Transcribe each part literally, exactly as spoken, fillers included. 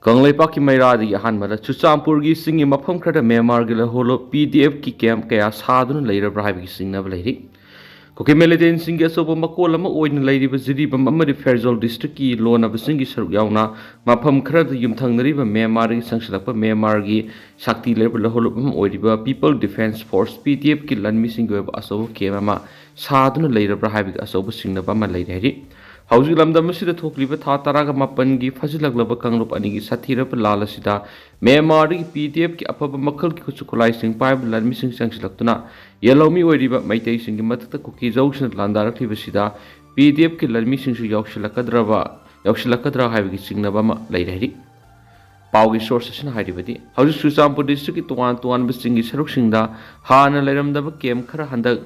ꯀꯪꯂꯩꯄꯥꯛꯀꯤ ꯃꯩꯔꯥꯗꯒꯤ ꯑꯍꯥꯟꯕꯗ ꯆꯨꯔꯆꯥꯟꯄꯨꯔꯒꯤ ꯆꯤꯡꯒꯤ ꯃꯐꯝ ꯈꯔꯗ ꯃ꯭ꯌꯥꯟꯃꯥꯔꯒꯤ ꯂꯍꯣꯜꯂꯨꯞ P D F ꯀꯤ ꯀꯦꯝꯞ ꯀꯌꯥ ꯁꯥꯗꯨꯅ ꯂꯩꯔꯕ꯭ꯔꯥ ꯍꯥꯏꯕꯒꯤ ꯆꯤꯡꯅꯕ ꯂꯩꯔꯤ꯫ ꯀꯨꯀꯤ ꯃꯤꯂꯤꯇꯦꯟꯁꯤꯡꯒꯤ ꯑꯆꯧꯕ ꯃꯀꯣꯜ ꯑꯃ ꯑꯣꯏꯅ ꯂꯩꯔꯤꯕ ꯖꯤꯔꯤꯕꯥꯝ ꯑꯃꯗꯤ ꯐꯦꯔꯖꯧꯜ ꯗꯤꯁꯇ꯭ꯔꯤꯛꯀꯤ ꯂꯣꯟꯅꯕꯁꯤꯡꯒꯤ ꯁꯔꯨꯛ ꯌꯥꯎꯅ ꯃꯐꯝ ꯈꯔꯗ ꯌꯨꯝꯊꯪꯅꯔꯤꯕ ꯃ꯭ꯌꯥꯟꯃꯥꯔꯗꯒꯤ ꯆꯪꯁꯤꯜꯂꯛꯄ ꯃ꯭ꯌꯥꯟꯃꯥꯔꯒꯤ ꯁꯛꯇꯤ ꯂꯩꯔꯕ ꯂꯍꯣꯜꯂꯨꯞ ꯑꯃ ꯑꯣꯏꯔꯤꯕ People Defence Force P D F ꯀꯤ ꯂꯥꯟꯃꯤꯁꯤꯡꯒꯤ ꯑꯣꯏꯕ ꯑꯆꯧꯕ ꯀꯦꯝꯞ ꯑꯃ ꯁꯥꯗꯨꯅ ꯂꯩꯔꯕ꯭ꯔꯥ ꯍꯥꯏꯕꯒꯤ ꯑꯆꯧꯕ ꯆꯤꯡꯅꯕ ꯑꯃ ꯂꯩꯔꯦ ꯍꯥꯏꯔꯤ꯫ ꯍꯧꯖꯤꯛ ꯂꯝꯗꯝ ꯑꯁꯤꯗ ꯊꯣꯛꯂꯤꯕ ꯊꯥ ꯇꯔꯥꯒ ꯃꯥꯄꯟꯒꯤ ꯐꯥꯖꯤꯜꯂꯛꯂꯕ ꯀꯥꯡꯂꯨꯞ ꯑꯅꯤꯒꯤ ꯁꯥꯊꯤꯔꯕ ꯂꯥꯜ ꯑꯁꯤꯗ ꯃ꯭ꯌꯥꯟꯃꯥꯔꯗꯒꯤ P D F ꯀꯤ ꯑꯐꯕ ꯃꯈꯜꯒꯤ ꯈꯨꯠꯁꯨ ꯈꯨꯠꯂꯥꯏꯁꯤꯡ ꯄꯥꯏꯕ ꯂꯥꯟꯃꯤꯁꯤꯡ ꯆꯪꯁꯤꯜꯂꯛꯇꯨꯅ ꯌꯦꯜꯍꯧꯃꯤ ꯑꯣꯏꯔꯤꯕ ꯃꯩꯇꯩꯁꯤꯡꯒꯤ ꯃꯊꯛꯇ ꯀꯨꯀꯤ ꯖꯧꯁꯤꯡꯅ ꯂꯥꯟꯗꯥꯔꯛꯂꯤꯕꯁꯤꯗ P D F ꯀꯤ ꯂꯥꯟꯃꯤꯁꯤꯡꯁꯨ ꯌꯥꯎꯁꯤꯜꯂꯛꯀꯗ꯭ꯔꯕ, ꯌꯥꯎꯁꯤꯜꯂꯛꯀꯗ꯭ꯔꯥ ꯍꯥꯏꯕꯒꯤ ꯆꯤꯡꯅꯕ ꯑꯃ ꯂꯩꯔꯦ ꯍꯥꯏꯔꯤ꯫ ꯄꯥꯎꯒꯤ ꯁꯣꯔꯁ ꯑꯁꯤꯅ ꯍꯥꯏꯔꯤꯕꯗꯤ, ꯍꯧꯖꯤꯛ ꯆꯨꯔꯆꯥꯟꯄꯨꯔ ꯗꯤꯁꯇ꯭ꯔꯤꯛꯀꯤ ꯇꯣꯉꯥꯟ ꯇꯣꯉꯥꯟꯕ ꯆꯤꯡꯒꯤ ꯁꯔꯨꯛꯁꯤꯡꯗ ꯍꯥꯟꯅ ꯂꯩꯔꯝꯗꯕ ꯀꯦꯝꯞ ꯈꯔ ꯍꯟꯗꯛ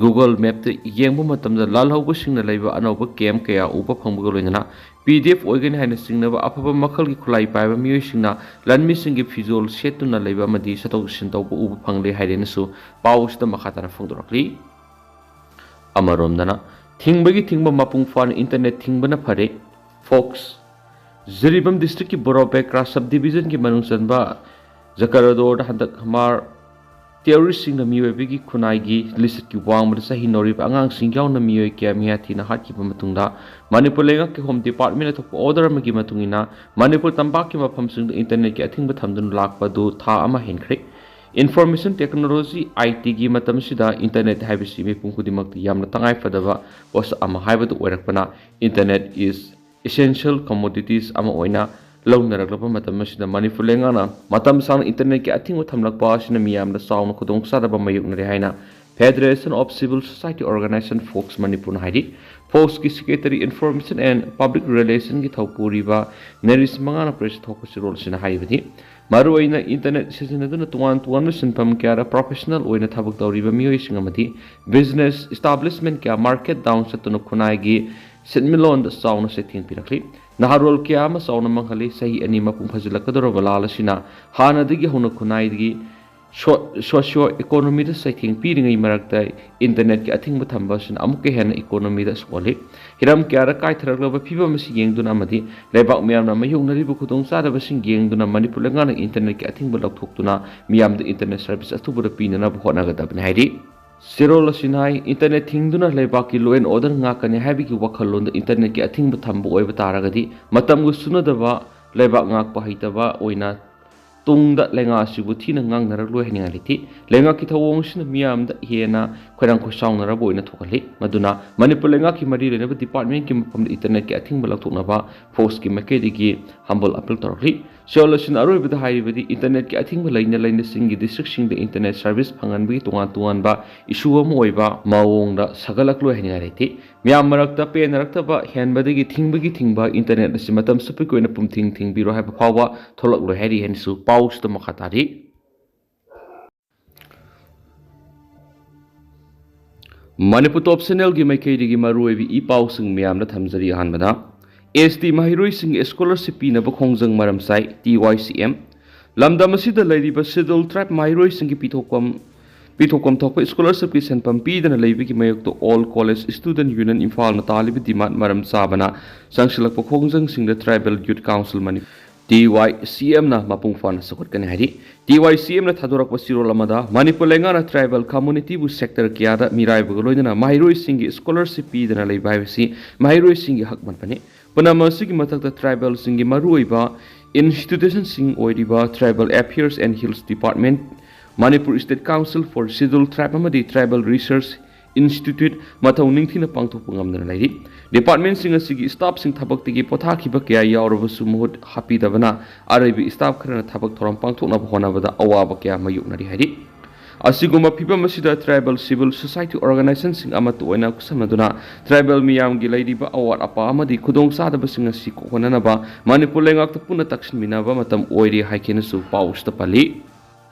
Google ꯃꯦꯞꯇ ꯌꯦꯡꯕ ꯃꯇꯝꯗ ꯂꯥꯜꯍꯧꯕꯁꯤꯡꯅ ꯂꯩꯕ ꯑꯅꯧꯕ ꯀꯦꯝꯞ ꯀꯌꯥ ꯎꯕ ꯐꯪꯕꯒ ꯂꯣꯏꯅꯅ P D F ꯑꯣꯏꯒꯅꯤ ꯍꯥꯏꯅ ꯆꯤꯡꯅꯕ ꯑꯐꯕ ꯃꯈꯜꯒꯤ ꯈꯨꯠꯂꯥꯏ ꯄꯥꯏꯕ ꯃꯤꯑꯣꯏꯁꯤꯡꯅ ꯂꯥꯟꯃꯤꯁꯤꯡꯒꯤ ꯐꯤꯖꯣꯜ ꯁꯦꯠꯇꯨꯅ ꯂꯩꯕ ꯑꯃꯗꯤ ꯆꯠꯊꯣꯛ ꯆꯠꯁꯤꯟ ꯇꯧꯕ ꯎꯕ ꯐꯪꯂꯦ ꯍꯥꯏꯔꯦꯅꯁꯨ ꯄꯥꯎ ꯑꯁꯤꯗ ꯃꯈꯥ ꯇꯥꯅ ꯐꯣꯡꯗꯣꯔꯛꯂꯤ꯫ ꯑꯃꯔꯣꯝꯗꯅ, ꯊꯤꯡꯕꯒꯤ ꯊꯤꯡꯕ ꯃꯄꯨꯡ ꯐꯥꯅ ꯏꯟꯇꯔꯅꯦꯠ ꯊꯤꯡꯕꯅ ꯐꯔꯦ꯫ ꯐꯣꯛꯁ꯫ ꯖꯤꯔꯤꯕꯥꯝ ꯗꯤꯁꯇ꯭ꯔꯤꯛꯀꯤ ꯕꯣꯔꯣ ꯕꯦꯀ꯭ꯔꯥ ꯁꯕ ꯗꯤꯕꯤꯖꯟꯒꯤ ꯃꯅꯨꯡ ꯆꯟꯕ ꯖꯀꯔꯗꯣꯔꯗ ꯍꯟꯗꯛ ꯍꯃꯥꯔ ꯇꯦꯔꯣꯔꯤꯁꯁꯤꯡꯅ ꯃꯤꯑꯣꯏꯕꯒꯤ ꯈꯨꯟꯅꯥꯏꯒꯤ ꯂꯤꯆꯠꯀꯤ ꯋꯥꯡꯃꯗ ꯆꯍꯤ ꯅꯧꯔꯤꯕ ꯑꯉꯥꯡꯁꯤꯡ ꯌꯥꯎꯅ ꯃꯤꯑꯣꯏ ꯀꯌꯥ ꯃꯤꯌꯥ ꯊꯤꯅ ꯍꯥꯠꯈꯤꯕ ꯃꯇꯨꯡꯗ ꯃꯅꯤꯄꯨꯔ ꯂꯩꯉꯥꯛꯀꯤ ꯍꯣꯝ ꯗꯤꯄꯥꯔꯠꯃꯦꯟꯅ ꯊꯣꯛꯄ ꯑꯣꯔꯗꯔ ꯑꯃꯒꯤ ꯃꯇꯨꯡ ꯏꯟꯅ ꯃꯅꯤꯄꯨꯔ ꯇꯝꯄꯥꯛꯀꯤ ꯃꯐꯝꯁꯤꯡꯗ ꯏꯟꯇꯔꯅꯦꯠꯀꯤ ꯑꯊꯤꯡꯕ ꯊꯝꯗꯨꯅ ꯂꯥꯛꯄ ꯑꯗꯨ ꯊꯥ ꯑꯃ ꯍꯦꯟꯈ꯭ꯔꯦ꯫ ꯏꯟꯐꯣꯔꯃꯦꯁꯟ ꯇꯦꯛꯅꯣꯂꯣꯖꯤ, I T ꯒꯤ ꯃꯇꯝꯁꯤꯗ ꯏꯟꯇꯔꯅꯦꯠ ꯍꯥꯏꯕꯁꯤ ꯃꯤꯄꯨꯝ ꯈꯨꯗꯤꯡꯃꯛꯇ ꯌꯥꯝꯅ ꯇꯉꯥꯏ ꯐꯗꯕ ꯄꯣꯠꯁꯛ ꯑꯃ ꯍꯥꯏꯕꯗꯨ ꯑꯣꯏꯔꯛꯄꯅ, internet is essential commodities ꯑꯃ ꯑꯣꯏꯅ ꯂꯧꯅꯔꯛꯂꯕ ꯃꯇꯝ ꯑꯁꯤꯗ ꯃꯅꯤꯄꯨꯔ ꯂꯩꯉꯥꯛꯅ ꯃꯇꯝ ꯁꯥꯡꯅ ꯏꯟꯇꯔꯅꯦꯠꯀꯤ ꯑꯊꯤꯡꯕ ꯊꯝꯂꯛꯄ ꯑꯁꯤꯅ ꯃꯤꯌꯥꯝꯗ ꯆꯥꯎꯅ ꯈꯨꯗꯣꯡꯆꯥꯗꯕ ꯃꯥꯌꯣꯛꯅꯔꯦ ꯍꯥꯏꯅ Federation of Civil Society Organization, fox ꯃꯅꯤꯄꯨꯔꯅ ꯍꯥꯏꯔꯤ꯫ ꯐꯣꯛꯁꯀꯤ Secretary Information and Public Relationꯒꯤ ꯊꯧꯄꯨꯔꯤꯕ ꯅꯔꯤꯁ ꯃꯉꯥꯅ ꯄ꯭ꯔꯦꯁ ꯊꯣꯛꯄ ꯆꯦꯔꯣꯜ ꯑꯁꯤꯅ ꯍꯥꯏꯔꯤꯕꯗꯤ, ꯃꯔꯨꯑꯣꯏꯅ ꯏꯟꯇꯔꯅꯦꯠ ꯁꯤꯖꯤꯟꯅꯗꯨꯅ ꯇꯣꯉꯥꯟ ꯇꯣꯉꯥꯟꯕ ꯁꯤꯟꯐꯝ ꯀꯌꯥꯗ ꯄ꯭ꯔꯣꯐꯦꯁꯅꯦꯜ ꯑꯣꯏꯅ ꯊꯕꯛ ꯇꯧꯔꯤꯕ ꯃꯤꯑꯣꯏꯁꯤꯡ ꯑꯃꯗꯤ ꯕꯤꯖꯤꯅꯦꯁ ꯏꯁꯇꯥꯕ꯭ꯂꯤꯁꯃꯦꯟ ꯀꯌꯥ ꯃꯥꯔꯀꯦꯠ ꯗꯥꯎꯟ ꯆꯠꯇꯨꯅ ꯈꯨꯟꯅꯥꯏꯒꯤ ꯁꯦꯟꯃꯤꯠꯂꯣꯟꯗ ꯆꯥꯎꯅ ꯆꯩꯊꯦꯡ ꯄꯤꯔꯛꯂꯤ꯫ ꯅꯍꯥꯔꯣꯜ ꯀꯌꯥ ꯑꯃ ꯆꯥꯎꯅ ꯃꯥꯡꯍꯜꯂꯤ꯫ ꯆꯍꯤ ꯑꯅꯤ ꯃꯄꯨꯡ ꯐꯥꯖꯤꯜꯂꯛꯀꯗꯧꯔꯕ ꯂꯥꯜ ꯑꯁꯤꯅ ꯍꯥꯟꯅꯗꯒꯤ ꯍꯧꯅ ꯈꯨꯟꯅꯥꯏꯒꯤ ꯁꯣꯁꯤꯌꯣ ꯏꯀꯣꯅꯣꯃꯤꯗ ꯆꯩꯊꯦꯡ ꯄꯤꯔꯤꯉꯩ ꯃꯔꯛꯇ ꯏꯟꯇꯔꯅꯦꯠꯀꯤ ꯑꯊꯤꯡꯕ ꯊꯝꯕ ꯑꯁꯤꯅ ꯑꯃꯨꯛꯀ ꯍꯦꯟꯅ ꯏꯀꯣꯅꯣꯃꯤꯗ ꯁꯣꯛꯍꯜꯂꯤ꯫ ꯍꯤꯔꯝ ꯀꯌꯥꯗ ꯀꯥꯏꯊꯔꯛꯂꯕ ꯐꯤꯕꯝ ꯑꯁꯤ ꯌꯦꯡꯗꯨꯅ ꯑꯃꯗꯤ ꯂꯩꯕꯥꯛ ꯃꯤꯌꯥꯝꯅ ꯃꯥꯌꯣꯛꯅꯔꯤꯕ ꯈꯨꯗꯣꯡꯆꯥꯗꯕꯁꯤꯡ ꯌꯦꯡꯗꯨꯅ ꯃꯅꯤꯄꯨꯔ ꯂꯩꯉꯥꯛꯅ ꯏꯟꯇꯔꯅꯦꯠꯀꯤ ꯑꯊꯤꯡꯕ ꯂꯧꯊꯣꯛꯇꯨꯅ ꯃꯤꯌꯥꯝꯗ ꯏꯟꯇꯔꯅꯦꯠ ꯁꯔꯚꯤꯁ ꯑꯊꯨꯕꯗ ꯄꯤꯅꯅꯕ ꯍꯣꯠꯅꯒꯗꯕꯅꯤ ꯍꯥꯏꯔꯤ꯫ ꯆꯦꯔꯣꯜ ꯑꯁꯤꯅ ꯍꯥꯏ, ꯏꯟꯇꯔꯅꯦꯠ ꯊꯤꯡꯗꯨꯅ ꯂꯩꯕꯥꯛꯀꯤ law and order ꯉꯥꯛꯀꯅꯤ ꯍꯥꯏꯕꯒꯤ ꯋꯥꯈꯜꯂꯣꯟꯗ ꯏꯟꯇꯔꯅꯦꯠꯀꯤ ꯑꯊꯤꯡꯕ ꯊꯝꯕ ꯑꯣꯏꯕ ꯇꯥꯔꯒꯗꯤ ꯃꯇꯝꯒ ꯆꯨꯅꯗꯕ ꯂꯩꯕꯥꯛ ꯉꯥꯛꯄ ꯍꯩꯇꯕ ꯑꯣꯏꯅ ꯇꯨꯡꯗ ꯂꯩꯉꯥꯛ ꯑꯁꯤꯕꯨ ꯊꯤꯅ ꯉꯥꯡꯅꯔꯛꯂꯣꯏ ꯍꯥꯏꯅꯤꯡꯉꯥꯏ ꯂꯩꯇꯦ꯫ ꯂꯩꯉꯥꯛꯀꯤ ꯊꯧꯑꯣꯡ ꯑꯁꯤꯅ ꯃꯤꯌꯥꯝꯗ ꯍꯦꯟꯅ ꯈꯣꯏꯔꯥꯡ ꯈꯣꯏꯁꯥꯎꯅꯔꯕ ꯑꯣꯏꯅ ꯊꯣꯛꯍꯜꯂꯤ꯫ ꯃꯗꯨꯅ ꯃꯅꯤꯄꯨꯔ ꯂꯩꯉꯥꯛꯀꯤ ꯃꯔꯤ ꯂꯩꯅꯕ ꯗꯤꯄꯥꯔꯠꯃꯦꯟꯒꯤ ꯃꯐꯝꯗ ꯏꯟꯇꯔꯅꯦꯠꯀꯤ ꯑꯊꯤꯡꯕ ꯂꯧꯊꯣꯛꯅꯕ ꯐꯣꯔꯁꯀꯤ ꯃꯥꯏꯀꯩꯗꯒꯤ humble appeal ꯇꯧꯔꯛꯂꯤ꯫ ꯆꯦꯔꯣꯜ ꯑꯁꯤꯅ ꯑꯔꯣꯏꯕꯗ ꯍꯥꯏꯔꯤꯕꯗꯤ ꯏꯟꯇꯔꯅꯦꯠꯀꯤ ꯑꯊꯤꯡꯕ ꯂꯩꯅ ꯂꯩꯅ ꯆꯤꯡꯒꯤ ꯗꯤꯁꯇ꯭ꯔꯤꯛꯁꯤꯡꯗ ꯏꯟꯇꯔꯅꯦꯠ ꯁꯔꯚꯤꯁ ꯐꯪꯍꯟꯕꯒꯤ ꯇꯣꯉꯥꯟ ꯇꯣꯉꯥꯟꯕ ꯏꯁꯨ ꯑꯃ ꯑꯣꯏꯕ ꯃꯑꯣꯡꯗ ꯁꯥꯒꯠꯂꯛꯂꯣꯏ ꯍꯥꯏꯅꯤꯡꯉꯥꯏ ꯂꯩꯇꯦ꯫ ꯃꯤꯌꯥꯝ ꯃꯔꯛꯇ ꯄꯦꯟꯅꯔꯛꯇꯕ ꯍꯦꯟꯕꯗꯒꯤ ꯊꯤꯡꯕꯒꯤ ꯊꯤꯡꯕ ꯏꯟꯇꯔꯅꯦꯠ ꯑꯁꯤ ꯃꯇꯝ ꯆꯨꯞꯄꯒꯤ ꯑꯣꯏꯅ ꯄꯨꯝꯊꯤꯡ ꯊꯤꯡꯕꯤꯔꯣ ꯍꯥꯏꯕ ꯐꯥꯎꯕ ꯊꯣꯛꯂꯛꯂꯣꯏ ꯍꯥꯏꯔꯤ ꯍꯥꯏꯅꯁꯨ ꯄꯥꯎꯁꯤꯗ ꯃꯈꯥ ꯇꯥꯔꯤ꯫ ꯃꯅꯤꯄꯨꯔ ꯇꯣꯞ ꯆꯦꯅꯦꯜꯒꯤ ꯃꯥꯏꯀꯩꯗꯒꯤ ꯃꯔꯨꯑꯣꯏꯕ ꯏ ꯄꯥꯎꯁꯤꯡ ꯃꯌꯥꯝꯗ ꯊꯝꯖꯔꯤ꯫ ꯑꯍꯥꯟꯕꯗ, ꯑꯦꯁ ꯇꯤ ꯃꯍꯩꯔꯣꯏꯁꯤꯡꯒꯤ ꯁ꯭ꯀꯣꯂꯔꯁꯤꯞ ꯄꯤꯅꯕ ꯈꯣꯡꯖꯪ ꯃꯔꯝ ꯆꯥꯏ, ꯇꯤ ꯋꯥꯏ ꯁꯤ ꯑꯦꯝ꯫ ꯂꯝꯗꯝ ꯑꯁꯤꯗ ꯂꯩꯔꯤꯕ ꯁꯦꯗꯨꯜ ꯇ꯭ꯔꯥꯏꯕ ꯃꯍꯩꯔꯣꯏꯁꯤꯡꯒꯤ ꯄꯤꯊꯣꯛꯐꯝ ꯄꯤꯊꯣꯛꯐꯝ ꯊꯣꯛꯄ ꯁ꯭ꯀꯣꯂꯔꯁꯤꯞꯀꯤ ꯁꯦꯟꯐꯝ ꯄꯤꯗꯅ ꯂꯩꯕꯒꯤ ꯃꯥꯌꯣꯛꯇ ꯑꯣꯜ ꯀꯣꯂꯦꯖ ꯁ꯭ꯇꯨꯗꯦꯟꯠ ꯌꯨꯅꯤꯌꯟ ꯏꯝꯐꯥꯜꯅ ꯇꯥꯜꯂꯤꯕ ꯗꯤꯃꯥꯟ ꯃꯔꯝ ꯆꯥꯕꯅ ꯆꯪꯁꯤꯜꯂꯛꯄ ꯈꯣꯡꯖꯪꯁꯤꯡꯗ ꯇ꯭ꯔꯥꯏꯕꯦꯜ ꯌꯨꯠ ꯀꯥꯎꯟꯁꯤꯜ ꯃꯅꯤ, ꯇꯤ ꯋꯥꯏ ꯁꯤ ꯑꯦꯝꯅ ꯃꯄꯨꯡ ꯐꯥꯅ ꯆꯥꯎꯈꯠꯀꯅꯤ ꯍꯥꯏꯔꯤ꯫ ꯇꯤ ꯋꯥꯏ ꯁꯤ ꯑꯦꯝꯅ ꯊꯥꯗꯣꯔꯛꯄ ꯆꯦꯔꯣꯜ ꯑꯃꯗ ꯃꯅꯤꯄꯨꯔ ꯂꯩꯉꯥꯛꯅ ꯇ꯭ꯔꯥꯏꯕꯦꯜ ꯀꯝꯃꯨꯅꯤꯇꯤꯕꯨ ꯁꯦꯛꯇꯔ ꯀꯌꯥꯗ ꯃꯤꯔꯥꯏꯕꯒ ꯂꯣꯏꯅꯅ ꯃꯍꯩꯔꯣꯏꯁꯤꯡꯒꯤ ꯁ꯭ꯀꯣꯂꯔꯁꯤꯞ ꯄꯤꯗꯅ ꯂꯩꯕ ꯍꯥꯏꯕꯁꯤ ꯃꯍꯩꯔꯣꯏꯁꯤꯡꯒꯤ ꯍꯛ ꯃꯟꯕꯅꯤ꯫ ꯄꯨꯝꯅꯃꯛ ꯑꯁꯤꯒꯤ ꯃꯊꯛꯇ ꯇ꯭ꯔꯥꯏꯕꯦꯜꯁꯤꯡꯒꯤ ꯃꯔꯨꯑꯣꯏꯕ ꯏꯟꯁꯇꯤꯇ꯭ꯌꯨꯁꯟꯁꯤꯡ ꯑꯣꯏꯔꯤꯕ Tribal Affairs and Hills Department, Manipur State Council for Scheduled Tribe ꯑꯃꯗꯤ Tribal Research Institute ꯃꯊꯧ ꯅꯤꯡꯊꯤꯅ ꯄꯥꯡꯊꯣꯛꯄ ꯉꯝꯗꯅ ꯂꯩꯔꯤ꯫ ꯗꯤꯄꯥꯔꯠꯃꯦꯟꯁꯤꯡ ꯑꯁꯤꯒꯤ ꯁ꯭ꯇꯥꯐꯁꯤꯡ ꯊꯕꯛꯇꯒꯤ ꯄꯣꯊꯥꯈꯤꯕ ꯀꯌꯥ ꯌꯥꯎꯔꯕꯁꯨ ꯃꯍꯨꯠ ꯍꯥꯞꯄꯤꯗꯕꯅ ꯑꯔꯩꯕ ꯁ꯭ꯇꯥꯐ ꯈꯔꯅ ꯊꯕꯛ ꯊꯧꯔꯝ ꯄꯥꯡꯊꯣꯛꯅꯕ ꯍꯣꯠꯅꯕꯗ ꯑꯋꯥꯕ ꯀꯌꯥ ꯃꯥꯌꯣꯛꯅꯔꯤ ꯍꯥꯏꯔꯤ꯫ ꯑꯁꯤꯒꯨꯝꯕ ꯐꯤꯚꯝ ꯑꯁꯤꯗ ꯇ꯭ꯔꯥꯏꯕꯦꯜ ꯁꯤꯚꯤꯜ ꯁꯣꯁꯥꯏꯇꯤ ꯑꯣꯔꯒꯅꯥꯏꯖꯦꯁꯟꯁꯤꯡ ꯑꯃꯠꯇ ꯑꯣꯏꯅ ꯈꯨꯠꯁꯝꯅꯗꯨꯅ ꯇ꯭ꯔꯥꯏꯕꯦꯜ ꯃꯤꯌꯥꯝꯒꯤ ꯂꯩꯔꯤꯕ ꯑꯋꯥꯠ ꯑꯄꯥ ꯑꯃꯗꯤ ꯈꯨꯗꯣꯡꯆꯥꯗꯕꯁꯤꯡ ꯑꯁꯤ ꯀꯣꯛꯍꯟꯅꯅꯕ ꯃꯅꯤꯄꯨꯔ ꯂꯩꯉꯥꯛꯇ ꯄꯨꯟꯅ ꯇꯛꯁꯤꯟꯃꯤꯟꯅꯕ ꯃꯇꯝ ꯑꯣꯏꯔꯦ ꯍꯥꯏꯈꯤꯅꯁꯨ ꯄꯥꯎꯁꯤꯗ ꯄꯜꯂꯤ꯫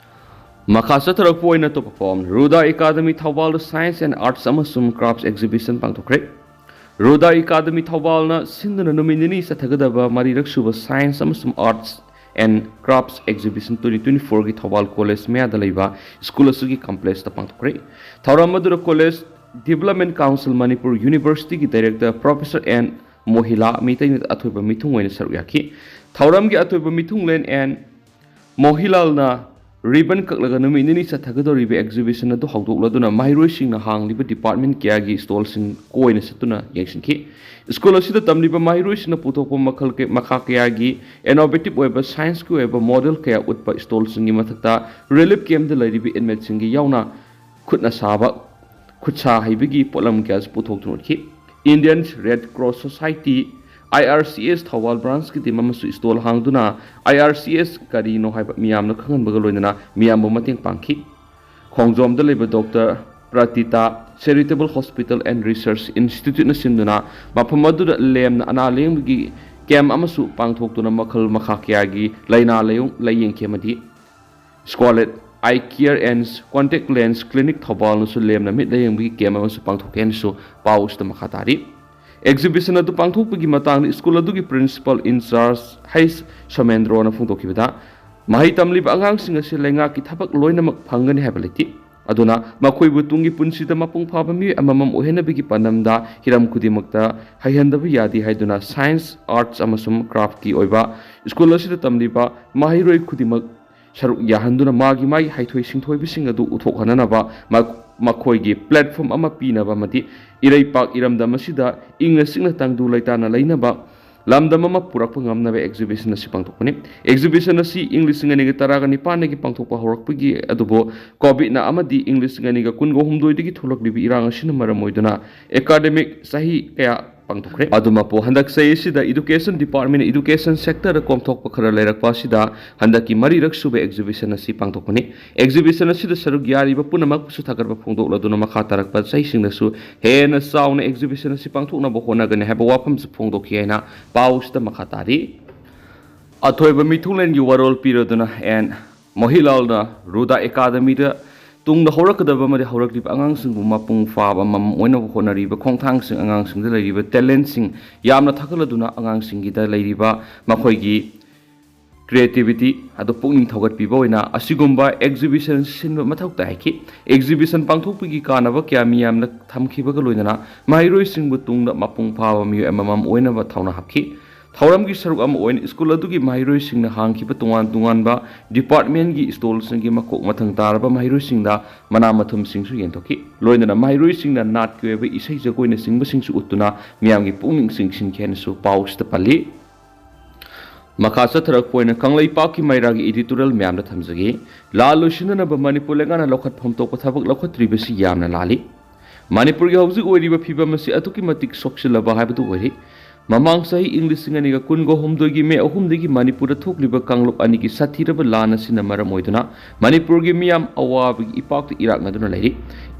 ꯃꯈꯥ ꯆꯠꯊꯔꯛꯄ ꯑꯣꯏꯅ ꯑꯇꯣꯞꯄ ꯄꯥꯎ ꯑꯃꯅ, ꯔꯨꯗꯥ ꯑꯦꯀꯥꯗꯃꯤ ꯊꯧꯕꯥꯜꯗ ꯁꯥꯏꯟꯁ ꯑꯦꯟ ꯑꯥꯔꯠꯁ ꯑꯃꯁꯨꯡ ꯀ꯭ꯔꯥꯐꯠꯁ ꯑꯦꯛꯖꯤꯕꯤꯁꯟ ꯄꯥꯡꯊꯣꯛꯈ꯭ꯔꯦ꯫ ꯔꯨꯗꯥ ꯑꯦꯀꯥꯗꯃꯤ ꯊꯧꯕꯥꯜꯅ ꯁꯤꯟꯗꯨꯅ ꯅꯨꯃꯤꯠ ꯅꯤꯅꯤ ꯆꯠꯊꯒꯗꯕ ꯃꯔꯤꯔꯛ ꯁꯨꯕ ꯁꯥꯏꯟꯁ ꯑꯃꯁꯨꯡ arts and Crafts Exhibition twenty twenty-four ꯒꯤ ꯊꯧꯕꯥꯜ ꯀꯣꯂꯦꯖ ꯃꯌꯥꯗ ꯂꯩꯕ ꯁ꯭ꯀꯨꯜ ꯑꯁꯤꯒꯤ ꯀꯝꯄ꯭ꯂꯦꯛꯁꯇ ꯄꯥꯡꯊꯣꯛꯈ꯭ꯔꯦ꯫ ꯊꯧꯔꯝ ꯑꯗꯨꯗ college Development Council Manipur University ꯒꯤ Director Professor N ꯃꯣꯍꯤꯂꯥ ꯃꯤꯇꯩꯅ ꯑꯊꯣꯏꯕ ꯃꯤꯊꯨꯡ ꯑꯣꯏꯅ ꯁꯔꯨꯛ ꯌꯥꯈꯤ꯫ ꯊꯧꯔꯝꯒꯤ ꯑꯊꯣꯏꯕ ꯃꯤꯊꯨꯡꯂꯦꯟ N ꯃꯣꯍꯤꯂꯥꯜꯅ ꯔꯤꯕꯟ ꯀꯛꯂꯒ ꯅꯨꯃꯤꯠ ꯅꯤꯅꯤ ꯆꯠꯊꯒꯗꯧꯔꯤꯕ exhibition ꯑꯗꯨ ꯍꯧꯗꯣꯛꯂꯗꯨꯅ ꯃꯍꯩꯔꯣꯏꯁꯤꯡꯅ ꯍꯥꯡꯂꯤꯕ department ꯀꯌꯥꯒꯤ stallꯁꯤꯡ ꯀꯣꯏꯅ ꯆꯠꯇꯨꯅ ꯌꯦꯡꯁꯤꯟꯈꯤ꯫ ꯁ꯭ꯀꯨꯜ ꯑꯁꯤꯗ ꯇꯝꯂꯤꯕ ꯃꯍꯩꯔꯣꯏꯁꯤꯡꯅ ꯄꯨꯊꯣꯛꯄ ꯃꯈꯜ ꯀ-, ꯃꯈꯥ ꯀꯌꯥꯒꯤ innovative ꯑꯣꯏꯕ scienceꯀꯤ ꯑꯣꯏꯕ model ꯀꯌꯥ ꯎꯠꯄ stallꯁꯤꯡꯒꯤ ꯃꯊꯛꯇ relief campꯇ ꯂꯩꯔꯤꯕ inmateꯁꯤꯡꯒꯤ ꯌꯥꯎꯅ ꯈꯨꯠꯅ ꯁꯥꯕ, ꯈꯨꯠꯁꯥ ꯍꯩꯕꯒꯤ ꯄꯣꯠꯂꯝ ꯀꯌꯥꯁꯨ ꯄꯨꯊꯣꯛꯇꯨꯅ ꯎꯠꯈꯤ꯫ Indian Red Cross Society, I R C S Thoubal branchꯀꯤ team ꯑꯃꯁꯨ stall ꯍꯥꯡꯗꯨꯅ I R C S ꯀꯔꯤꯅꯣ ꯍꯥꯏꯕ ꯃꯤꯌꯥꯝꯅ ꯈꯪꯍꯟꯕꯒ ꯂꯣꯏꯅꯅ ꯃꯤꯌꯥꯝꯕꯨ ꯃꯇꯦꯡ ꯄꯥꯡꯈꯤ꯫ ꯈꯣꯡꯖꯣꯝꯗ ꯂꯩꯕ Doctor Pratita Charitable Hospital and Research Instituteꯅ ꯁꯤꯟꯗꯨꯅ ꯃꯐꯝ ꯑꯗꯨꯗ ꯂꯦꯝꯅ ꯑꯅꯥ ꯂꯥꯌꯦꯡꯕꯒꯤ camp ꯑꯃꯁꯨ ꯄꯥꯡꯊꯣꯛꯇꯨꯅ ꯃꯈꯜ ꯃꯈꯥ ꯀꯌꯥꯒꯤ ꯂꯥꯏꯅꯥ ꯂꯥꯌꯣꯡ-, ꯂꯥꯌꯦꯡꯈꯤ ꯑꯃꯗꯤ Scarlet Eye Care and Contact Lens Clinic ꯊꯧꯕꯥꯜꯅꯁꯨ ꯂꯦꯝꯅ ꯃꯤꯠ ꯂꯥꯌꯦꯡꯕꯒꯤ camp ꯑꯃꯁꯨ ꯄꯥꯡꯊꯣꯛꯀꯦ ꯍꯥꯏꯅꯁꯨ ꯄꯥꯎ ꯑꯁꯤꯗ ꯃꯈꯥ ꯇꯥꯔꯤ꯫ Exhibition ꯑꯗꯨ ꯄꯥꯡꯊꯣꯛꯄꯒꯤ ꯃꯇꯥꯡꯗ ꯁ꯭ꯀꯨꯜ ꯑꯗꯨꯒꯤ principal in charge ꯍꯩꯁ ꯁꯣꯃꯦꯟꯗ꯭ꯔꯣꯅ ꯐꯣꯡꯗꯣꯛꯈꯤꯕꯗ, ꯃꯍꯩ ꯇꯝꯂꯤꯕ ꯑꯉꯥꯡꯁꯤꯡ ꯑꯁꯤ ꯂꯩꯉꯥꯛꯀꯤ ꯊꯕꯛ ꯂꯣꯏꯅꯃꯛ ꯐꯪꯒꯅꯤ ꯍꯥꯏꯕ ꯂꯩꯇꯦ꯫ ꯑꯗꯨꯅ ꯃꯈꯣꯏꯕꯨ ꯇꯨꯡꯒꯤ ꯄꯨꯟꯁꯤꯗ ꯃꯄꯨꯡ ꯐꯥꯕ ꯃꯤꯑꯣꯏ ꯑꯃꯃꯝ ꯑꯣꯏꯍꯟꯅꯕꯒꯤ ꯄꯥꯟꯗꯝꯗ ꯍꯤꯔꯝ ꯈꯨꯗꯤꯡꯃꯛꯇ ꯍꯩꯍꯟꯗꯕ ꯌꯥꯗꯦ ꯍꯥꯏꯗꯨꯅ science, arts ꯑꯃꯁꯨꯡ craftꯀꯤ ꯑꯣꯏꯕ ꯁ꯭ꯀꯨꯜ ꯑꯁꯤꯗ ꯇꯝꯂꯤꯕ ꯃꯍꯩꯔꯣꯏ ꯈꯨꯗꯤꯡꯃꯛ ꯁꯔꯨꯛ ꯌꯥꯍꯟꯗꯨꯅ ꯃꯥꯒꯤ ꯃꯥꯒꯤ ꯍꯩꯊꯣꯏ ꯁꯤꯡꯊꯣꯏꯕꯁꯤꯡ ꯑꯗꯨ ꯎꯠꯊꯣꯛꯍꯟꯅꯅꯕ ꯃ-, ꯃꯈꯣꯏꯒꯤ platform ꯑꯃ ꯄꯤꯅꯕ ꯑꯃꯗꯤ ꯏꯔꯩꯄꯥꯛ ꯏꯔꯝꯗꯝ ꯑꯁꯤꯗ ꯏꯪꯅ ꯆꯤꯛꯅ ꯇꯪꯗꯨ ꯂꯩꯇꯥꯅ ꯂꯩꯅꯕ ꯂꯝꯗꯝ ꯑꯃ ꯄꯨꯔꯛꯄ ꯉꯝꯅꯕ exhibition ꯑꯁꯤ ꯄꯥꯡꯊꯣꯛꯄꯅꯤ꯫ Exhibition ꯑꯁꯤ ꯏꯪ ꯂꯤꯁꯤꯡ ꯑꯅꯤꯒ ꯇꯔꯥꯒ ꯅꯤꯄꯥꯟꯗꯒꯤ ꯄꯥꯡꯊꯣꯛꯄ ꯍꯧꯔꯛꯄꯒꯤ ꯑꯗꯨꯕꯨ COVID-ꯅ ꯑꯃꯗꯤ ꯏꯪ ꯂꯤꯁꯤꯡ ꯑꯅꯤꯒ ꯀꯨꯟꯒ ꯍꯨꯝꯗꯣꯏꯗꯒꯤ ꯊꯣꯛꯂꯛꯂꯤꯕ ꯏꯔꯥꯡ ꯑꯁꯤꯅ ꯃꯔꯝ ꯑꯣꯏꯗꯨꯅ academic ꯆꯍꯤ ꯀꯌꯥ ꯄꯥꯡꯊꯣꯛꯈ꯭ꯔꯦ꯫ ꯑꯗꯨꯃꯛꯄꯨ ꯍꯟꯗꯛ ꯆꯍꯤ ꯑꯁꯤꯗ Education Department-ꯅ education sector-ꯗ ꯀꯣꯝꯊꯣꯛꯄ ꯈꯔ ꯂꯩꯔꯛꯄ ꯑꯁꯤꯗ ꯍꯟꯗꯛꯀꯤ ꯃꯔꯤꯔꯛ ꯁꯨꯕ exhibition ꯑꯁꯤ ꯄꯥꯡꯊꯣꯛꯄꯅꯤ꯫ Exhibition ꯑꯁꯤꯗ ꯁꯔꯨꯛ ꯌꯥꯔꯤꯕ ꯄꯨꯝꯅꯃꯛꯄꯨꯁꯨ ꯊꯥꯒꯠꯄ ꯐꯣꯡꯗꯣꯛꯂꯗꯨꯅ ꯃꯈꯥ ꯇꯥꯔꯛꯄ ꯆꯍꯤꯁꯤꯡꯗꯁꯨ ꯍꯦꯟꯅ ꯆꯥꯎꯅ exhibition ꯑꯁꯤ ꯄꯥꯡꯊꯣꯛꯅꯕ ꯍꯣꯠꯅꯒꯅꯤ ꯍꯥꯏꯕ ꯋꯥꯐꯝꯁꯨ ꯐꯣꯡꯗꯣꯛꯈꯤ ꯍꯥꯏꯅ ꯄꯥꯎꯁꯤꯗ ꯃꯈꯥ ꯇꯥꯔꯤ꯫ ꯑꯊꯣꯏꯕ ꯃꯤꯊꯨꯡꯂꯦꯟꯒꯤ ꯋꯥꯔꯣꯜ ꯄꯤꯔꯗꯨꯅ N ꯃꯣꯍꯤꯂꯥꯜꯅ ꯔꯨꯗꯥ academy-ꯗ ꯇꯨꯡꯗ ꯍꯧꯔꯛꯀꯗꯕ ꯑꯃꯗꯤ ꯍꯧꯔꯛꯂꯤꯕ ꯑꯉꯥꯡꯁꯤꯡꯕꯨ ꯃꯄꯨꯡ ꯐꯥꯕ ꯑꯃꯃꯝ ꯑꯣꯏꯅꯕ ꯍꯣꯠꯅꯔꯤꯕ ꯈꯣꯡꯊꯥꯡꯁꯤꯡ, ꯑꯉꯥꯡꯁꯤꯡꯗ ꯂꯩꯔꯤꯕ talent-ꯁꯤꯡ ꯌꯥꯝꯅ ꯊꯥꯒꯠꯂꯗꯨꯅ ꯑꯉꯥꯡꯁꯤꯡꯒꯤꯗ ꯂꯩꯔꯤꯕ ꯃꯈꯣꯏꯒꯤ ꯀ꯭ꯔꯤꯌꯦꯇꯤꯕꯤꯇꯤ ꯑꯗꯨ ꯄꯨꯛꯅꯤꯡ ꯊꯧꯒꯠꯄꯤꯕ ꯑꯣꯏꯅ ꯑꯁꯤꯒꯨꯝꯕ ꯑꯦꯛꯖꯤꯕꯤꯁꯟ ꯁꯤꯟꯕ ꯃꯊꯧ ꯇꯥꯏ ꯍꯥꯏꯈꯤ꯫ ꯑꯦꯛꯖꯤꯕꯤꯁꯟ ꯄꯥꯡꯊꯣꯛꯄꯒꯤ ꯀꯥꯟꯅꯕ ꯀꯌꯥ ꯃꯤꯌꯥꯝꯅ ꯊꯝꯈꯤꯕꯒ ꯂꯣꯏꯅꯅ ꯃꯍꯩꯔꯣꯏꯁꯤꯡꯕꯨ ꯇꯨꯡꯗ ꯃꯄꯨꯡ ꯐꯥꯕ ꯃꯤꯑꯣꯏ ꯑꯃꯃꯝ ꯑꯣꯏꯅꯕ ꯊꯧꯅꯥ ꯍꯥꯞꯈꯤ꯫ ꯊꯧꯔꯝꯒꯤ ꯁꯔꯨꯛ ꯑꯃ ꯑꯣꯏꯅ ꯁ꯭ꯀꯨꯜ ꯑꯗꯨꯒꯤ ꯃꯍꯩꯔꯣꯏꯁꯤꯡꯅ ꯍꯥꯡꯈꯤꯕ ꯇꯣꯉꯥꯟ ꯇꯣꯉꯥꯟꯕ ꯗꯤꯄꯥꯔꯠꯃꯦꯟꯒꯤ ꯁ꯭ꯇꯣꯜꯁꯤꯡꯒꯤ ꯃꯀꯣꯛ ꯃꯊꯪ ꯇꯥꯔꯕ ꯃꯍꯩꯔꯣꯏꯁꯤꯡꯗ ꯃꯅꯥ ꯃꯊꯨꯝꯁꯤꯡꯁꯨ ꯌꯦꯟꯊꯣꯛꯈꯤ꯫ ꯂꯣꯏꯅꯅ ꯃꯍꯩꯔꯣꯏꯁꯤꯡꯅ ꯅꯥꯠꯀꯤ ꯑꯣꯏꯕ ꯏꯁꯩ ꯖꯒꯣꯏꯅꯆꯤꯡꯕꯁꯤꯡꯁꯨ ꯎꯠꯇꯨꯅ ꯃꯤꯌꯥꯝꯒꯤ ꯄꯨꯛꯅꯤꯡ ꯆꯤꯡꯁꯤꯟꯈꯤ ꯍꯥꯏꯅꯁꯨ ꯄꯥꯎꯁꯤꯗ ꯄꯜꯂꯤ꯫ ꯃꯈꯥ ꯆꯠꯊꯔꯛꯄ ꯑꯣꯏꯅ ꯀꯪꯂꯩꯄꯥꯛꯀꯤ ꯃꯩꯔꯥꯒꯤ ꯏꯗꯤꯇꯣꯔꯤꯌꯦꯜ ꯃꯌꯥꯝꯗ ꯊꯝꯖꯒꯦ꯫ ꯂꯥꯜ ꯂꯣꯏꯁꯤꯟꯅꯅꯕ ꯃꯅꯤꯄꯨꯔ ꯂꯩꯉꯥꯛꯅ ꯂꯧꯈꯠꯐꯝ ꯊꯣꯛꯄ ꯊꯕꯛ ꯂꯧꯈꯠꯇ꯭ꯔꯤꯕꯁꯤ ꯌꯥꯝꯅ ꯂꯥꯜꯂꯤ꯫ ꯃꯅꯤꯄꯨꯔꯒꯤ ꯍꯧꯖꯤꯛ ꯑꯣꯏꯔꯤꯕ ꯐꯤꯕꯝ ꯑꯁꯤ ꯑꯗꯨꯛꯀꯤ ꯃꯇꯤꯛ ꯁꯣꯛꯆꯤꯜꯂꯕ ꯍꯥꯏꯕꯗꯨ ꯑꯣꯏꯔꯦ꯫ ꯃꯃꯥꯡ ꯆꯍꯤ ꯏꯪ ꯂꯤꯁꯤꯡ ꯑꯅꯤꯒ ꯀꯨꯟꯒ ꯍꯨꯝꯗꯣꯏꯒꯤ ꯃꯦ ꯑꯍꯨꯝꯗꯒꯤ ꯃꯅꯤꯄꯨꯔꯗ ꯊꯣꯛꯂꯤꯕ ꯀꯥꯡꯂꯨꯞ ꯑꯅꯤꯒꯤ ꯁꯥꯊꯤꯔꯕ ꯂꯥꯟ ꯑꯁꯤꯅ ꯃꯔꯝ ꯑꯣꯏꯗꯨꯅ ꯃꯅꯤꯄꯨꯔꯒꯤ ꯃꯤꯌꯥꯝ ꯑꯋꯥꯕꯒꯤ ꯏꯄꯥꯛꯇ ꯏꯔꯥꯛꯅꯗꯨꯅ ꯂꯩꯔꯤ꯫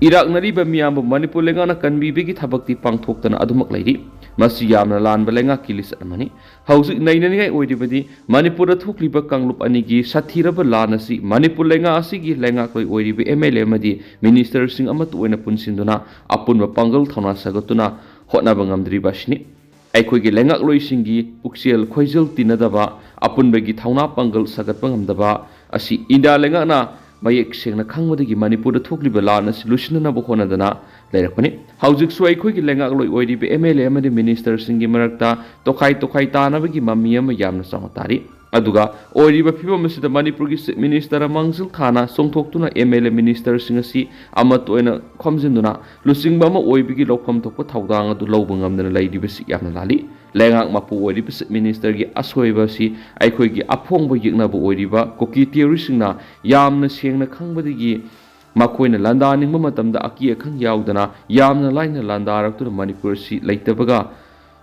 ꯏꯔꯥꯛꯅꯔꯤꯕ ꯃꯤꯌꯥꯝꯕꯨ ꯃꯅꯤꯄꯨꯔ ꯂꯩꯉꯥꯛꯅ ꯀꯟꯕꯤꯕꯒꯤ ꯊꯕꯛꯇꯤ ꯄꯥꯡꯊꯣꯛꯇꯅ ꯑꯗꯨꯃꯛ ꯂꯩꯔꯤ꯫ ꯃꯁꯤ ꯌꯥꯝꯅ ꯂꯥꯟꯕ ꯂꯩꯉꯥꯛꯀꯤ ꯂꯤꯆꯠ ꯑꯃꯅꯤ꯫ ꯍꯧꯖꯤꯛ ꯅꯩꯅꯅꯤꯡꯉꯥꯏ ꯑꯣꯏꯔꯤꯕꯗꯤ ꯃꯅꯤꯄꯨꯔꯗ ꯊꯣꯛꯂꯤꯕ ꯀꯥꯡꯂꯨꯞ ꯑꯅꯤꯒꯤ ꯁꯥꯊꯤꯔꯕ ꯂꯥꯟ ꯑꯁꯤ ꯃꯅꯤꯄꯨꯔ ꯂꯩꯉꯥꯛ ꯑꯁꯤꯒꯤ ꯂꯩꯉꯥꯛꯂꯣꯏ ꯑꯣꯏꯔꯤꯕ ꯑꯦꯝ ꯑꯦꯜ ꯑꯦ ꯑꯃꯗꯤ ꯃꯤꯅꯤꯁꯇꯔꯁꯤꯡ ꯑꯃꯠꯇ ꯑꯣꯏꯅ ꯄꯨꯟꯁꯤꯟꯗꯨꯅ ꯑꯄꯨꯟꯕ ꯄꯥꯡꯒꯜ ꯊꯧꯅꯥ ꯁꯥꯒꯠꯇꯨꯅ ꯍꯣꯠꯅꯕ ꯉꯝꯗ꯭ꯔꯤꯕ ꯑꯁꯤꯅꯤ꯫ ꯑꯩꯈꯣꯏꯒꯤ ꯂꯩꯉꯥꯛꯂꯣꯏꯁꯤꯡꯒꯤ ꯄꯨꯛꯆꯦꯜ ꯈꯣꯏꯖꯦꯜ ꯇꯤꯟꯅꯗꯕ, ꯑꯄꯨꯟꯕꯒꯤ ꯊꯧꯅꯥ ꯄꯥꯡꯒꯜ ꯁꯥꯒꯠꯄ ꯉꯝꯗꯕ ꯑꯁꯤ ꯏꯟꯗꯤꯌꯥ ꯂꯩꯉꯥꯛꯅ ꯃꯌꯦꯛ ꯁꯦꯡꯅ ꯈꯪꯕꯗꯒꯤ ꯃꯅꯤꯄꯨꯔꯗ ꯊꯣꯛꯂꯤꯕ ꯂꯥꯟ ꯑꯁꯤ ꯂꯣꯏꯁꯤꯟꯅꯅꯕ ꯍꯣꯠꯅꯗꯅ ꯂꯩꯔꯛꯄꯅꯤ꯫ ꯍꯧꯖꯤꯛꯁꯨ ꯑꯩꯈꯣꯏꯒꯤ ꯂꯩꯉꯥꯛꯂꯣꯏ ꯑꯣꯏꯔꯤꯕ ꯑꯦꯝ ꯑꯦꯜ ꯑꯦ ꯑꯃꯗꯤ ꯃꯤꯅꯤꯁꯇꯔꯁꯤꯡꯒꯤ ꯃꯔꯛꯇ ꯇꯣꯈꯥꯏ ꯇꯣꯈꯥꯏ ꯇꯥꯅꯕꯒꯤ ꯃꯃꯤ ꯑꯃ ꯌꯥꯝꯅ ꯆꯥꯎꯅ ꯇꯥꯔꯤ꯫ ꯑꯗꯨꯒ ꯑꯣꯏꯔꯤꯕ ꯐꯤꯕꯝ ꯑꯁꯤꯗ ꯃꯅꯤꯄꯨꯔꯒꯤ ꯆꯤꯐ ꯃꯤꯅꯤꯁꯇꯔ ꯃꯥꯡꯖꯤꯜ ꯊꯥꯅ ꯆꯣꯡꯊꯣꯛꯇꯨꯅ ꯑꯦꯝ ꯑꯦꯜ ꯑꯦ ꯃꯤꯅꯤꯁꯇꯔꯁꯤꯡ ꯑꯁꯤ ꯑꯃꯠꯇ ꯑꯣꯏꯅ ꯈꯣꯝꯖꯤꯟꯗꯨꯅ ꯂꯨꯆꯤꯡꯕ ꯑꯃ ꯑꯣꯏꯕꯒꯤ ꯂꯧꯐꯝ ꯊꯣꯛꯄ ꯊꯧꯗꯥꯡ ꯑꯗꯨ ꯂꯧꯕ ꯉꯝꯗꯅ ꯂꯩꯔꯤꯕꯁꯤ ꯌꯥꯝꯅ ꯂꯥꯜꯂꯤ꯫ ꯂꯩꯉꯥꯛ ꯃꯄꯨ ꯑꯣꯏꯔꯤꯕ ꯆꯤꯐ ꯃꯤꯅꯤꯁꯇꯔꯒꯤ ꯑꯁꯣꯏꯕ ꯑꯁꯤ ꯑꯩꯈꯣꯏꯒꯤ ꯑꯐꯣꯡꯕ ꯌꯦꯛꯅꯕ ꯑꯣꯏꯔꯤꯕ ꯀꯨꯀꯤ ꯇꯤꯑꯣꯔꯤꯁꯤꯡꯅ ꯌꯥꯝꯅ ꯁꯦꯡꯅ ꯈꯪꯕꯗꯒꯤ ꯃꯈꯣꯏꯅ ꯂꯥꯟꯗꯥꯅꯤꯡꯕ ꯃꯇꯝꯗ ꯑꯀꯤ ꯑꯈꯪ ꯌꯥꯎꯗꯅ ꯌꯥꯝꯅ ꯂꯥꯏꯅ ꯂꯥꯟꯗꯥꯔꯛꯇꯨꯅ ꯃꯅꯤꯄꯨꯔ ꯑꯁꯤ ꯂꯩꯇꯕꯒ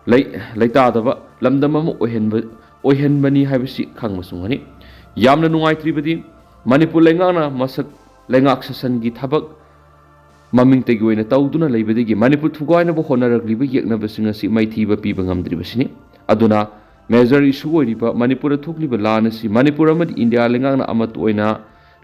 ꯂꯩ-, ꯂꯩꯇꯥꯗꯕ ꯂꯝꯗꯝ ꯑꯃ ꯑꯣꯏꯍꯟꯕ, ꯑꯣꯏꯍꯟꯕꯅꯤ ꯍꯥꯏꯕꯁꯤ ꯈꯪꯕꯁꯨ ꯉꯝꯒꯅꯤ꯫ ꯌꯥꯝꯅ ꯅꯨꯡꯉꯥꯏꯇ꯭ꯔꯤꯕꯗꯤ ꯃꯅꯤꯄꯨꯔ ꯂꯩꯉꯥꯛꯅ ꯃꯁꯛ ꯂꯩꯉꯥꯛ ꯁꯥꯁꯟꯒꯤ ꯊꯕꯛ ꯃꯃꯤꯡꯇꯒꯤ ꯑꯣꯏꯅ ꯇꯧꯗꯨꯅ ꯂꯩꯕꯗꯒꯤ ꯃꯅꯤꯄꯨꯔ ꯊꯨꯒꯥꯏꯅꯕ ꯍꯣꯠꯅꯔꯛꯂꯤꯕ ꯌꯦꯛꯅꯕꯁꯤꯡ ꯑꯁꯤ ꯃꯥꯏꯊꯤꯕ ꯄꯤꯕ ꯉꯝꯗ꯭ꯔꯤꯕꯁꯤꯅꯤ꯫ ꯑꯗꯨꯅ ꯃꯦꯖꯔ ꯏꯁꯨ ꯑꯣꯏꯔꯤꯕ ꯃꯅꯤꯄꯨꯔꯗ ꯊꯣꯛꯂꯤꯕ ꯂꯥꯟ ꯑꯁꯤ ꯃꯅꯤꯄꯨꯔ ꯑꯃꯗꯤ ꯏꯟꯗꯤꯌꯥ ꯂꯩꯉꯥꯛꯅ ꯑꯃꯠꯇ ꯑꯣꯏꯅ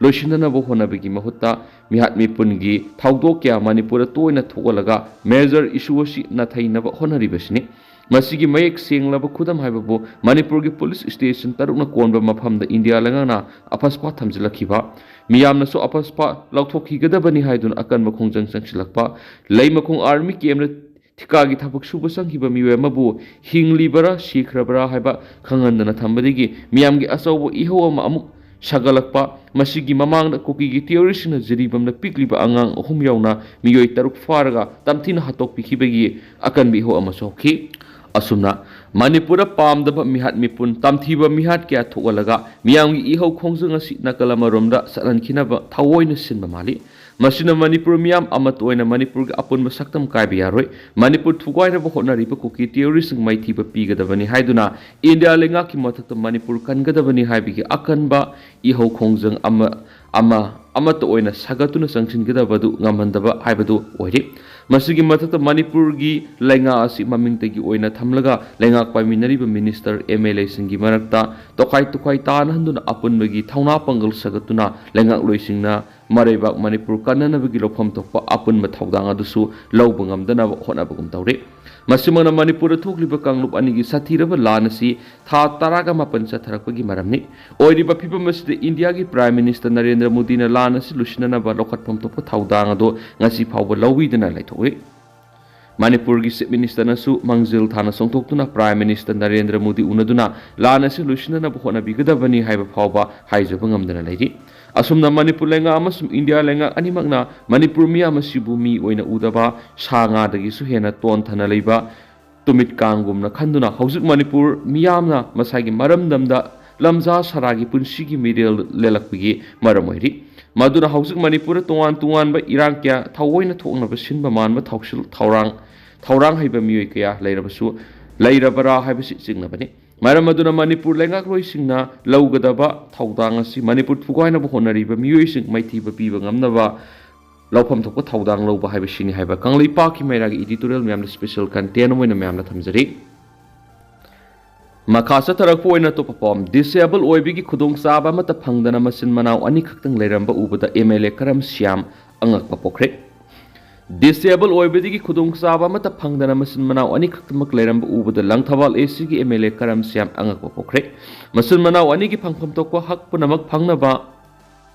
ꯂꯣꯏꯁꯤꯟꯅꯅꯕ ꯍꯣꯠꯅꯕꯒꯤ ꯃꯍꯨꯠꯇ ꯃꯤꯍꯥꯠ ꯃꯤꯄꯨꯟꯒꯤ ꯊꯧꯗꯣꯛ ꯀꯌꯥ ꯃꯅꯤꯄꯨꯔꯗ ꯇꯣꯏꯅ ꯊꯣꯛꯍꯜꯂꯒ ꯃꯦꯖꯔ ꯏꯁꯨ ꯑꯁꯤ ꯅꯥꯊꯩꯅꯕ ꯍꯣꯠꯅꯔꯤꯕꯁꯤꯅꯤ꯫ ꯃꯁꯤꯒꯤ ꯃꯌꯦꯛ ꯁꯦꯡꯂꯕ ꯈꯨꯗꯝ ꯍꯥꯏꯕꯕꯨ ꯃꯅꯤꯄꯨꯔꯒꯤ ꯄꯨꯂꯤꯁ ꯁ꯭ꯇꯦꯁꯟ ꯇꯔꯨꯛꯅ ꯀꯣꯟꯕ ꯃꯐꯝꯗ ꯏꯟꯗꯤꯌꯥ ꯂꯩꯉꯥꯛꯅ ꯑꯐꯁꯄꯥ ꯊꯝꯖꯤꯜꯂꯛꯈꯤꯕ, ꯃꯤꯌꯥꯝꯅꯁꯨ ꯑꯐꯁꯄꯥ ꯂꯧꯊꯣꯛꯈꯤꯒꯗꯕꯅꯤ ꯍꯥꯏꯗꯨꯅ ꯑꯀꯟꯕ ꯈꯣꯡꯖꯪ ꯆꯪꯁꯤꯜꯂꯛꯄ, ꯂꯩꯃꯈꯣꯡ ꯑꯥꯔꯃꯤ ꯀꯦꯝꯗ ꯊꯤꯀꯥꯒꯤ ꯊꯕꯛ ꯁꯨꯕ ꯆꯪꯈꯤꯕ ꯃꯤꯑꯣꯏ ꯑꯃꯕꯨ ꯍꯤꯡꯂꯤꯕꯔꯥ ꯁꯤꯈ꯭ꯔꯕꯔꯥ ꯍꯥꯏꯕ ꯈꯪꯍꯟꯗꯅ ꯊꯝꯕꯗꯒꯤ ꯃꯤꯌꯥꯝꯒꯤ ꯑꯆꯧꯕ ꯏꯍꯧ ꯑꯃ ꯑꯃꯨꯛ ꯁꯥꯒꯠꯂꯛꯄ, ꯃꯁꯤꯒꯤ ꯃꯃꯥꯡꯗ ꯀꯨꯀꯤꯒꯤ ꯇꯦꯔꯣꯔꯤꯁꯁꯤꯡꯅ ꯖꯤꯔꯤꯕꯥꯝꯗ ꯄꯤꯛꯂꯤꯕ ꯑꯉꯥꯡ ꯑꯍꯨꯝ ꯌꯥꯎꯅ ꯃꯤꯑꯣꯏ ꯇꯔꯨꯛ ꯐꯥꯔꯒ ꯇꯝꯊꯤꯅ ꯍꯥꯠꯇꯣꯛꯄꯤꯈꯤꯕꯒꯤ ꯑꯀꯟꯕ ꯏꯍꯧ ꯑꯃꯁꯨ ꯍꯧꯈꯤ꯫ ꯑꯁꯨꯝꯅ ꯃꯅꯤꯄꯨꯔꯗ ꯄꯥꯝꯗꯕ ꯃꯤꯍꯥꯠ ꯃꯤꯄꯨꯟ, ꯇꯝꯊꯤꯕ ꯃꯤꯍꯥꯠ ꯀꯌꯥ ꯊꯣꯛꯍꯜꯂꯒ ꯃꯤꯌꯥꯝꯒꯤ ꯏꯍꯧ ꯈꯣꯡꯖꯪ ꯑꯁꯤ ꯅꯥꯀꯜ ꯑꯃꯔꯣꯝꯗ ꯆꯠꯍꯟꯈꯤꯅꯕ ꯊꯑꯣꯏꯅ ꯁꯤꯟꯕ ꯃꯥꯜꯂꯤ꯫ ꯃꯁꯤꯅ ꯃꯅꯤꯄꯨꯔ ꯃꯤꯌꯥꯝ ꯑꯃꯠꯇ ꯑꯣꯏꯅ ꯃꯅꯤꯄꯨꯔꯒꯤ ꯑꯄꯨꯟꯕ ꯁꯛꯇꯝ ꯀꯥꯏꯕ ꯌꯥꯔꯣꯏ꯫ ꯃꯅꯤꯄꯨꯔ ꯊꯨꯒꯥꯏꯅꯕ ꯍꯣꯠꯅꯔꯤꯕ ꯀꯨꯀꯤ ꯇꯦꯔꯣꯔꯤꯁꯁꯤꯡ ꯃꯥꯏꯊꯤꯕ ꯄꯤꯒꯗꯕꯅꯤ ꯍꯥꯏꯗꯨꯅ ꯏꯟꯗꯤꯌꯥ ꯂꯩꯉꯥꯛꯀꯤ ꯃꯊꯛꯇ ꯃꯅꯤꯄꯨꯔ ꯀꯟꯒꯗꯕꯅꯤ ꯍꯥꯏꯕꯒꯤ ꯑꯀꯟꯕ ꯏꯍꯧ ꯈꯣꯡꯖꯪ ꯑꯃ, ꯑꯃ, ꯑꯃꯠꯇ ꯑꯣꯏꯅ ꯁꯥꯒꯠꯇꯨꯅ ꯆꯪꯁꯤꯟꯒꯗꯕꯗꯨ ꯉꯝꯍꯟꯗꯕ ꯍꯥꯏꯕꯗꯨ ꯑꯣꯏꯔꯤ꯫ ꯃꯁꯤꯒꯤ ꯃꯊꯛꯇ ꯃꯅꯤꯄꯨꯔꯒꯤ ꯂꯩꯉꯥꯛ ꯑꯁꯤ ꯃꯃꯤꯡꯇꯒꯤ ꯑꯣꯏꯅ ꯊꯝꯂꯒ ꯂꯩꯉꯥꯛ ꯄꯥꯏꯃꯤꯟꯅꯔꯤꯕ ꯃꯤꯅꯤꯁꯇꯔ, ꯑꯦꯝ ꯑꯦꯜ ꯑꯦꯁꯤꯡꯒꯤ ꯃꯔꯛꯇ ꯇꯣꯈꯥꯏ ꯇꯣꯈꯥꯏ ꯇꯥꯅꯍꯟꯗꯨꯅ ꯑꯄꯨꯟꯕꯒꯤ ꯊꯧꯅꯥ ꯄꯥꯡꯒꯜ ꯁꯥꯒꯠꯇꯨꯅ ꯂꯩꯉꯥꯛꯂꯣꯏꯁꯤꯡꯅ ꯃꯔꯩꯕꯥꯛ ꯃꯅꯤꯄꯨꯔ ꯀꯟꯅꯅꯕꯒꯤ ꯂꯧꯐꯝ ꯊꯣꯛꯄ ꯑꯄꯨꯟꯕ ꯊꯧꯗꯥꯡ ꯑꯗꯨꯁꯨ ꯂꯧꯕ ꯉꯝꯗꯅꯕ ꯍꯣꯠꯅꯕꯒꯨꯝ ꯇꯧꯔꯤ꯫ ꯃꯁꯤꯃꯛꯅ ꯃꯅꯤꯄꯨꯔꯗ ꯊꯣꯛꯂꯤꯕ ꯀꯥꯡꯂꯨꯞ ꯑꯅꯤꯒꯤ ꯁꯥꯊꯤꯔꯕ ꯂꯥꯟ ꯑꯁꯤ ꯊꯥ ꯇꯔꯥꯒ ꯃꯥꯄꯟ ꯆꯠꯊꯔꯛꯄꯒꯤ ꯃꯔꯝꯅꯤ꯫ ꯑꯣꯏꯔꯤꯕ ꯐꯤꯚꯝ ꯑꯁꯤꯗ ꯏꯟꯗꯤꯌꯥꯒꯤ ꯄ꯭ꯔꯥꯏꯝ ꯃꯤꯅꯤꯁꯇꯔ ꯅꯔꯦꯟꯗ꯭ꯔ ꯃꯣꯗꯤꯅ ꯂꯥꯟ ꯑꯁꯤ ꯂꯣꯏꯁꯤꯟꯅꯅꯕ ꯂꯧꯈꯠꯐꯝ ꯊꯣꯛꯄ ꯊꯧꯗꯥꯡ ꯑꯗꯨ ꯉꯁꯤ ꯐꯥꯎꯕ ꯂꯧꯕꯤꯗꯅ ꯂꯩꯊꯣꯛꯂꯤ꯫ ꯃꯅꯤꯄꯨꯔꯒꯤ ꯆꯤꯐ ꯃꯤꯅꯤꯁꯇꯔꯅꯁꯨ ꯃꯥꯡꯖꯤꯜ ꯊꯥꯅ ꯆꯣꯡꯊꯣꯛꯇꯨꯅ ꯄ꯭ꯔꯥꯏꯝ ꯃꯤꯅꯤꯁꯇꯔ ꯅꯔꯦꯟꯗ꯭ꯔ ꯃꯣꯗꯤ ꯎꯅꯗꯨꯅ ꯂꯥꯟ ꯑꯁꯤ ꯂꯣꯏꯁꯤꯟꯅꯅꯕ ꯍꯣꯠꯅꯕꯤꯒꯗꯕꯅꯤ ꯍꯥꯏꯕ ꯐꯥꯎꯕ ꯍꯥꯏꯖꯕ ꯉꯝꯗꯅ ꯂꯩꯔꯤ꯫ ꯑꯁꯨꯝꯅ ꯃꯅꯤꯄꯨꯔ ꯂꯩꯉꯥꯛ ꯑꯃꯁꯨꯡ ꯏꯟꯗꯤꯌꯥ ꯂꯩꯉꯥꯛ ꯑꯅꯤꯃꯛꯅ ꯃꯅꯤꯄꯨꯔ ꯃꯤꯌꯥꯝ ꯑꯁꯤꯕꯨ ꯃꯤ ꯑꯣꯏꯅ ꯎꯗꯕ, ꯁꯥ ꯉꯥꯗꯒꯤꯁꯨ ꯍꯦꯟꯅ ꯇꯣꯟꯊꯅ ꯂꯩꯕ ꯇꯨꯃꯤꯠ ꯀꯥꯡꯒꯨꯝꯅ ꯈꯟꯗꯨꯅ ꯍꯧꯖꯤꯛ ꯃꯅꯤꯄꯨꯔ ꯃꯤꯌꯥꯝꯅ ꯃꯁꯥꯒꯤ ꯃꯔꯝꯗꯝꯗ ꯂꯝꯖꯥ ꯁꯔꯥꯒꯤ ꯄꯨꯟꯁꯤꯒꯤ ꯃꯤꯔꯦꯜ ꯂꯦꯜꯂꯛꯄꯒꯤ ꯃꯔꯝ ꯑꯣꯏꯔꯤ꯫ ꯃꯗꯨꯅ ꯍꯧꯖꯤꯛ ꯃꯅꯤꯄꯨꯔꯗ ꯇꯣꯉꯥꯟ ꯇꯣꯉꯥꯟꯕ ꯏꯔꯥꯡ ꯀꯌꯥ ꯊꯑꯣꯏꯅ ꯊꯣꯛꯅꯕ ꯁꯤꯟꯕ ꯃꯥꯟꯕ ꯊꯧꯁꯤꯜ ꯊꯧꯔꯥꯡ, ꯊꯧꯔꯥꯡ ꯍꯩꯕ ꯃꯤꯑꯣꯏ ꯀꯌꯥ ꯂꯩꯔꯕꯁꯨ, ꯂꯩꯔꯕꯔꯥ ꯍꯥꯏꯕꯁꯤ ꯆꯤꯡꯅꯕꯅꯤ꯫ ꯃꯔꯝ ꯑꯗꯨꯅ ꯃꯅꯤꯄꯨꯔ ꯂꯩꯉꯥꯛꯂꯣꯏꯁꯤꯡꯅ ꯂꯧꯒꯗꯕ ꯊꯧꯗꯥꯡ ꯑꯁꯤ ꯃꯅꯤꯄꯨꯔ ꯊꯨꯒꯥꯏꯅꯕ ꯍꯣꯠꯅꯔꯤꯕ ꯃꯤꯑꯣꯏꯁꯤꯡ ꯃꯥꯏꯊꯤꯕ ꯄꯤꯕ ꯉꯝꯅꯕ ꯂꯧꯐꯝ ꯊꯣꯛꯄ ꯊꯧꯗꯥꯡ ꯂꯧꯕ ꯍꯥꯏꯕꯁꯤꯅꯤ ꯍꯥꯏꯕ ꯀꯪꯂꯩꯄꯥꯛꯀꯤ ꯃꯩꯔꯥꯒꯤ editorial ꯃꯌꯥꯝꯅ special content ꯑꯃ ꯑꯣꯏꯅ ꯃꯌꯥꯝꯅ ꯊꯝꯖꯔꯤ꯫ ꯃꯈꯥ ꯆꯠꯊꯔꯛꯄ ꯑꯣꯏꯅ ꯑꯇꯣꯞꯄ ꯄꯥꯎ, ꯗꯤꯁꯦꯕꯜ ꯑꯣꯏꯕꯒꯤ ꯈꯨꯗꯣꯡꯆꯥꯕ ꯑꯃꯠꯇ ꯐꯪꯗꯅ ꯃꯆꯤꯟ ꯃꯅꯥꯎ ꯑꯅꯤꯈꯛꯇꯪ ꯂꯩꯔꯝꯕ ꯎꯕꯗ M L A Karam Shyam ꯑꯉꯛꯄ ꯄꯣꯛꯈ꯭ꯔꯦ꯫ ꯗꯤꯁꯑꯦꯕꯜ ꯑꯣꯏꯕꯗꯒꯤ ꯈꯨꯗꯣꯡꯆꯥꯕ ꯑꯃꯠꯇ ꯐꯪꯗꯅ ꯃꯆꯤꯟ ꯃꯅꯥꯎ ꯑꯅꯤꯈꯛꯇꯃꯛ ꯂꯩꯔꯝꯕ ꯎꯕꯗ ꯂꯪꯊꯕꯥꯜ ꯑꯦ ꯁꯤꯒꯤ M L A Karam Shyam ꯑꯉꯛꯄ ꯄꯣꯛꯈ꯭ꯔꯦ꯫ ꯃꯆꯤꯟ ꯃꯅꯥꯎ ꯑꯅꯤꯒꯤ ꯐꯪꯐꯝ ꯊꯣꯛꯄ ꯍꯛ ꯄꯨꯝꯅꯃꯛ ꯐꯪꯅꯕ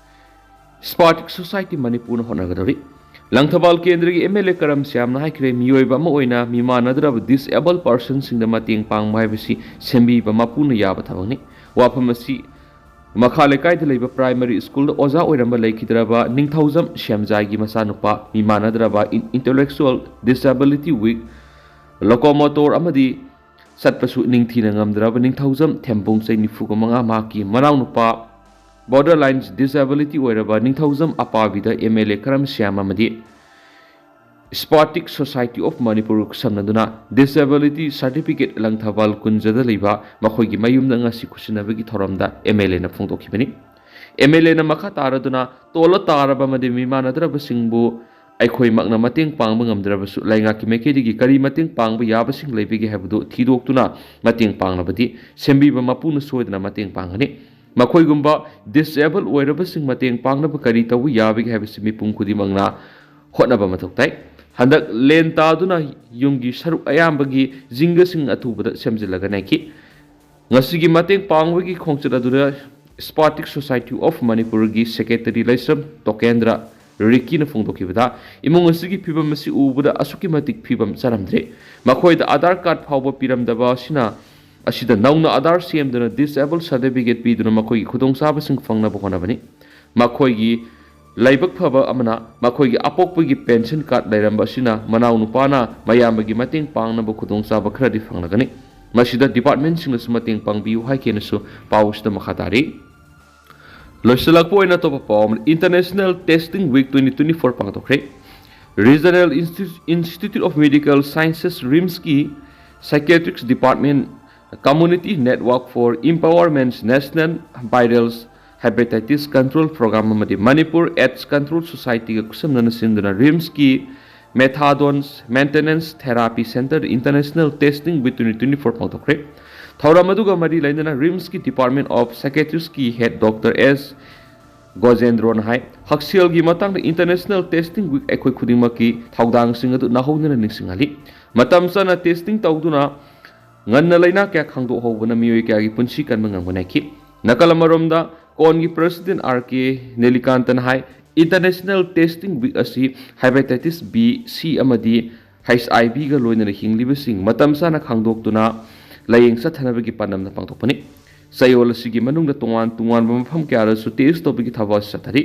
ꯁ꯭ꯄꯥꯔꯇꯤꯛ ꯁꯣꯁꯥꯏꯇꯤ ꯃꯅꯤꯄꯨꯔꯅ ꯍꯣꯠꯅꯒꯗꯧꯔꯤ꯫ ꯂꯪꯊꯕꯥꯜ ꯀꯦꯟꯗ꯭ꯔꯒꯤ ꯑꯦꯝ ꯑꯦꯜ ꯑꯦ ꯀꯔꯝ ꯁ꯭ꯌꯥꯝꯅ ꯍꯥꯏꯈ꯭ꯔꯦ, ꯃꯤꯑꯣꯏꯕ ꯑꯃ ꯑꯣꯏꯅ ꯃꯤꯃꯥꯟꯅꯗ꯭ꯔꯕ ꯗꯤꯁꯑꯦꯕꯜ ꯄꯥꯔꯁꯟꯁꯤꯡꯗ ꯃꯇꯦꯡ ꯄꯥꯡꯕ ꯍꯥꯏꯕꯁꯤ ꯁꯦꯝꯕꯤꯕ ꯃꯄꯨꯅ ꯌꯥꯕ ꯊꯕꯛꯅꯤ꯫ ꯋꯥꯐꯝ ꯑꯁꯤ ꯃꯈꯥ ꯂꯩꯀꯥꯏꯗ ꯂꯩꯕ ꯄ꯭ꯔꯥꯏꯃꯔꯤ ꯁ꯭ꯀꯨꯜꯗ ꯑꯣꯖꯥ ꯑꯣꯏꯔꯝꯕ ꯂꯩꯈꯤꯗ꯭ꯔꯕ ꯅꯤꯡꯊꯧꯖꯝ ꯁꯦꯝꯖꯥꯏꯒꯤ ꯃꯆꯥꯅꯨꯄꯥ ꯃꯤꯃꯥꯟꯅꯗ꯭ꯔꯕ ꯏꯟ-, ꯏꯟꯇꯦꯂꯦꯛꯆꯨꯑꯦꯜ ꯗꯤꯁꯑꯦꯕꯤꯂꯤꯇꯤ ꯋꯤꯛ, ꯂꯣꯀꯣꯃꯣꯇꯣꯔ ꯑꯃꯗꯤ ꯆꯠꯄꯁꯨ ꯅꯤꯡꯊꯤꯅ ꯉꯝꯗ꯭ꯔꯕ ꯅꯤꯡꯊꯧꯖꯝ ꯊꯦꯝꯕꯨꯡ ꯆꯍꯤ ꯅꯤꯐꯨꯒ ꯃꯉꯥ, ꯃꯍꯥꯛꯀꯤ ꯃꯅꯥꯎꯅꯨꯄꯥ ꯕꯣꯔꯗꯔ ꯂꯥꯏꯟꯁ ꯗꯤꯁꯑꯦꯕꯤꯂꯤꯇꯤ ꯑꯣꯏꯔꯕ ꯅꯤꯡꯊꯧꯖꯝ ꯑꯄꯥꯕꯤꯗ M L A Karam Shyam ꯑꯃꯗꯤ ꯁ꯭ꯄꯥꯔꯇꯤꯛ ꯁꯣꯁꯥꯏꯇꯤ ꯑꯣꯐ ꯃꯅꯤꯄꯨꯔ ꯈꯨꯠꯁꯝꯅꯗꯨꯅ ꯗꯤꯁꯑꯦꯕꯤꯂꯤꯇꯤ ꯁꯥꯔꯇꯤꯐꯤꯀꯦꯠ ꯂꯪꯊꯕꯥꯜ ꯀꯨꯟꯖꯗ ꯂꯩꯕ ꯃꯈꯣꯏꯒꯤ ꯃꯌꯨꯝꯗ ꯉꯁꯤ ꯈꯨꯠꯁꯤꯟꯅꯕꯒꯤ ꯊꯧꯔꯝꯗ ꯑꯦꯝ ꯑꯦꯜ ꯑꯦꯅ ꯐꯣꯡꯗꯣꯛꯈꯤꯕꯅꯤ꯫ ꯑꯦꯝ ꯑꯦꯜ ꯑꯦꯅ ꯃꯈꯥ ꯇꯥꯔꯗꯨꯅ ꯇꯣꯜꯂ ꯇꯥꯔꯕ ꯑꯃꯗꯤ ꯃꯤꯃꯥꯟꯅꯗ꯭ꯔꯕꯁꯤꯡꯕꯨ ꯑꯩꯈꯣꯏꯃꯛꯅ ꯃꯇꯦꯡ ꯄꯥꯡꯕ ꯉꯝꯗ꯭ꯔꯕꯁꯨ ꯂꯩꯉꯥꯛꯀꯤ ꯃꯥꯏꯀꯩꯗꯒꯤ ꯀꯔꯤ ꯃꯇꯦꯡ ꯄꯥꯡꯕ ꯌꯥꯕꯁꯤꯡ ꯂꯩꯕꯒꯦ ꯍꯥꯏꯕꯗꯨ ꯊꯤꯗꯣꯛꯇꯨꯅ ꯃꯇꯦꯡ ꯄꯥꯡꯅꯕꯗꯤ ꯁꯦꯝꯕꯤꯕ ꯃꯄꯨꯅ ꯁꯣꯏꯗꯅ ꯃꯇꯦꯡ ꯄꯥꯡꯒꯅꯤ꯫ ꯃꯈꯣꯏꯒꯨꯝꯕ ꯗꯤꯁꯑꯦꯕꯜ ꯑꯣꯏꯔꯕꯁꯤꯡ ꯃꯇꯦꯡ ꯄꯥꯡꯅꯕ ꯀꯔꯤ ꯇꯧꯕ ꯌꯥꯕꯒꯦ ꯍꯥꯏꯕꯁꯤ ꯃꯤꯄꯨꯝ ꯈꯨꯗꯤꯡꯃꯛꯅ ꯍꯣꯠꯅꯕ ꯃꯊꯧ ꯇꯥꯏ꯫ ꯍꯟꯗꯛ ꯂꯦꯟ ꯇꯥꯗꯨꯅ ꯌꯨꯝꯒꯤ ꯁꯔꯨꯛ ꯑꯌꯥꯝꯕꯒꯤ ꯖꯤꯡꯒꯁꯤꯡ ꯑꯊꯨꯕꯗ ꯁꯦꯝꯖꯤꯜꯂꯒ ꯅꯩꯈꯤ꯫ ꯉꯁꯤꯒꯤ ꯃꯇꯦꯡ ꯄꯥꯡꯕꯒꯤ ꯈꯣꯡꯆꯠ ꯑꯗꯨꯗ ꯁ꯭ꯄꯥꯔꯇꯤꯛ ꯁꯣꯁꯥꯏꯇꯤ ꯑꯣꯐ ꯃꯅꯤꯄꯨꯔꯒꯤ ꯁꯦꯀ꯭ꯔꯦꯇꯔꯤ ꯂꯩꯁ꯭ꯔꯝ ꯇꯣꯀꯦꯟꯗ꯭ꯔ ꯔꯤꯀꯤꯅ ꯐꯣꯡꯗꯣꯛꯈꯤꯕꯗ, ꯏꯃꯨꯡ ꯑꯁꯤꯒꯤ ꯐꯤꯕꯝ ꯑꯁꯤ ꯎꯕꯗ ꯑꯁꯨꯛꯀꯤ ꯃꯇꯤꯛ ꯐꯤꯕꯝ ꯆꯥꯔꯝꯗ꯭ꯔꯦ꯫ ꯃꯈꯣꯏꯗ ꯑꯙꯥꯔ ꯀꯥꯔꯗ ꯐꯥꯎꯕ ꯄꯤꯔꯝꯗꯕ ꯑꯁꯤꯅ, ꯑꯁꯤꯗ ꯅꯧꯅ ꯑꯙꯥꯔ ꯁꯦꯝꯗꯨꯅ ꯗꯤꯁꯑꯦꯕꯜ ꯁꯥꯔꯇꯤꯐꯤꯀꯦꯠ ꯄꯤꯗꯨꯅ ꯃꯈꯣꯏꯒꯤ ꯈꯨꯗꯣꯡꯆꯥꯕꯁꯤꯡ ꯐꯪꯅꯕ ꯍꯣꯠꯅꯕꯅꯤ꯫ ꯃꯈꯣꯏꯒꯤ ꯂꯥꯏꯕꯛ ꯐꯕ ꯑꯃꯅ, ꯃꯈꯣꯏꯒꯤ ꯑꯄꯣꯛꯄꯒꯤ ꯄꯦꯟꯁꯟ ꯀꯥꯔꯗ ꯂꯩꯔꯝꯕ ꯑꯁꯤꯅ ꯃꯅꯥꯎ ꯅꯨꯄꯥꯅ ꯃꯌꯥꯝꯕꯒꯤ ꯃꯇꯦꯡ ꯄꯥꯡꯅꯕ ꯈꯨꯗꯣꯡꯆꯥꯕ ꯈꯔꯗꯤ ꯐꯪꯂꯒꯅꯤ꯫ ꯃꯁꯤꯗ ꯗꯤꯄꯥꯔꯠꯃꯦꯟꯁꯤꯡꯅꯁꯨ ꯃꯇꯦꯡ ꯄꯥꯡꯕꯤꯌꯨ ꯍꯥꯏꯈꯤꯅꯁꯨ ꯄꯥꯎ ꯑꯁꯤꯗ ꯃꯈꯥ ꯇꯥꯔꯤ꯫ ꯂꯣꯏꯁꯤꯜꯂꯛꯄ ꯑꯣꯏꯅ ꯑꯇꯣꯞꯄ ꯄꯥꯎ ꯑꯃꯅ, International Testing Week twenty twenty-four ꯄꯥꯡꯊꯣꯛꯈ꯭ꯔꯦ꯫ Regional Institu-, Institute of Medical Sciences, ꯔꯤꯝꯁꯀꯤ Psychiatrics Department, Community Network for Empowerment, National Viral Hepatitis Control Program ꯑꯃꯗꯤ ꯃꯅꯤꯄꯨꯔ AIDS Control Societyꯒ ꯈꯨꯠꯁꯝꯅꯅ ꯁꯤꯟꯗꯨꯅ ꯔꯤꯝꯁꯀꯤ Methadone Maintenance Therapy Centre International Testing Week twenty twenty-four ꯄꯥꯡꯊꯣꯛꯈ꯭ꯔꯦ꯫ ꯊꯧꯔꯝ ꯑꯗꯨꯒ ꯃꯔꯤ ꯂꯩꯅꯅ ꯔꯤꯝꯁꯀꯤ Department of Psychiatricsꯀꯤ Head Doctor S ꯒꯣꯖꯦꯟꯗ꯭ꯔꯣꯅ ꯍꯥꯏ, ꯍꯛꯁꯦꯜꯒꯤ ꯃꯇꯥꯡꯗ International Testing Week ꯑꯩꯈꯣꯏ ꯈꯨꯗꯤꯡꯃꯛꯀꯤ ꯊꯧꯗꯥꯡꯁꯤꯡ ꯑꯗꯨ ꯅꯧꯍꯧꯗꯨꯅ ꯅꯤꯡꯁꯤꯡꯍꯜꯂꯤ꯫ ꯃꯇꯝ ꯆꯥꯅ testing ꯇꯧꯗꯨꯅ ꯉꯟꯅ ꯂꯩꯅꯥ ꯀꯌꯥ ꯈꯪꯗꯣꯛꯍꯧꯕꯅ ꯃꯤꯑꯣꯏ ꯀꯌꯥꯒꯤ ꯄꯨꯟꯁꯤ ꯀꯟꯕ ꯉꯝꯒꯅꯤ ꯍꯥꯏꯈꯤ꯫ ꯅꯥꯀꯜ ꯑꯃꯔꯣꯝꯗ, ꯀꯣꯟꯒꯤ President R K ꯅꯦꯂꯤꯀꯥꯟꯇꯅ ꯍꯥꯏ, International Testing Week ꯑꯁꯤ Hepatitis B, C ꯑꯃꯗꯤ H I V ꯒ ꯂꯣꯏꯅꯅ ꯍꯤꯡꯂꯤꯕꯁꯤꯡ ꯃꯇꯝ ꯆꯥꯅ ꯈꯪꯗꯣꯛꯇꯨꯅ ꯂꯥꯌꯦꯡ ꯆꯠꯊꯅꯕꯒꯤ ꯄꯥꯟꯗꯝꯅ ꯄꯥꯡꯊꯣꯛꯄꯅꯤ꯫ ꯆꯌꯣꯜ ꯑꯁꯤꯒꯤ ꯃꯅꯨꯡꯗ ꯇꯣꯉꯥꯟ ꯇꯣꯉꯥꯟꯕ ꯃꯐꯝ ꯀꯌꯥꯗꯁꯨ test ꯇꯧꯕꯒꯤ ꯊꯕꯛ ꯑꯁꯤ ꯆꯠꯊꯔꯤ꯫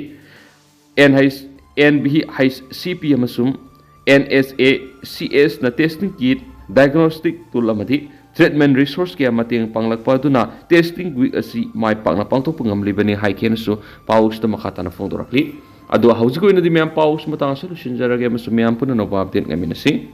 N H, N B H C P ꯑꯃꯁꯨꯡ N S A C S ꯅ testing kit, diagnostic tool ꯑꯃꯗꯤ treatment resource ꯀꯌꯥ ꯃꯇꯦꯡ ꯄꯥꯡꯂꯛꯄ ꯑꯗꯨꯅ testing week ꯑꯁꯤ ꯃꯥꯏ ꯄꯥꯛꯅ ꯄꯥꯡꯊꯣꯛꯄ ꯉꯝꯂꯤꯕꯅꯤ ꯍꯥꯏꯈꯤ ꯍꯥꯏꯅꯁꯨ ꯄꯥꯎꯁꯤꯗ ꯃꯈꯥ ꯇꯥꯅ ꯐꯣꯡꯗꯣꯔꯛꯂꯤ꯫ ꯑꯗꯣ ꯍꯧꯖꯤꯛꯀꯤ ꯑꯣꯏꯅꯗꯤ ꯃꯌꯥꯝ ꯄꯥꯎꯁꯤ ꯃꯇꯥꯡ ꯑꯁꯤꯗ ꯂꯣꯏꯁꯤꯟꯖꯔꯒꯦ ꯑꯃꯁꯨꯡ ꯃꯌꯥꯝ ꯄꯨꯟꯅ ꯑꯅꯧꯕ update ꯉꯥꯏꯃꯤꯟꯅꯁꯤ꯫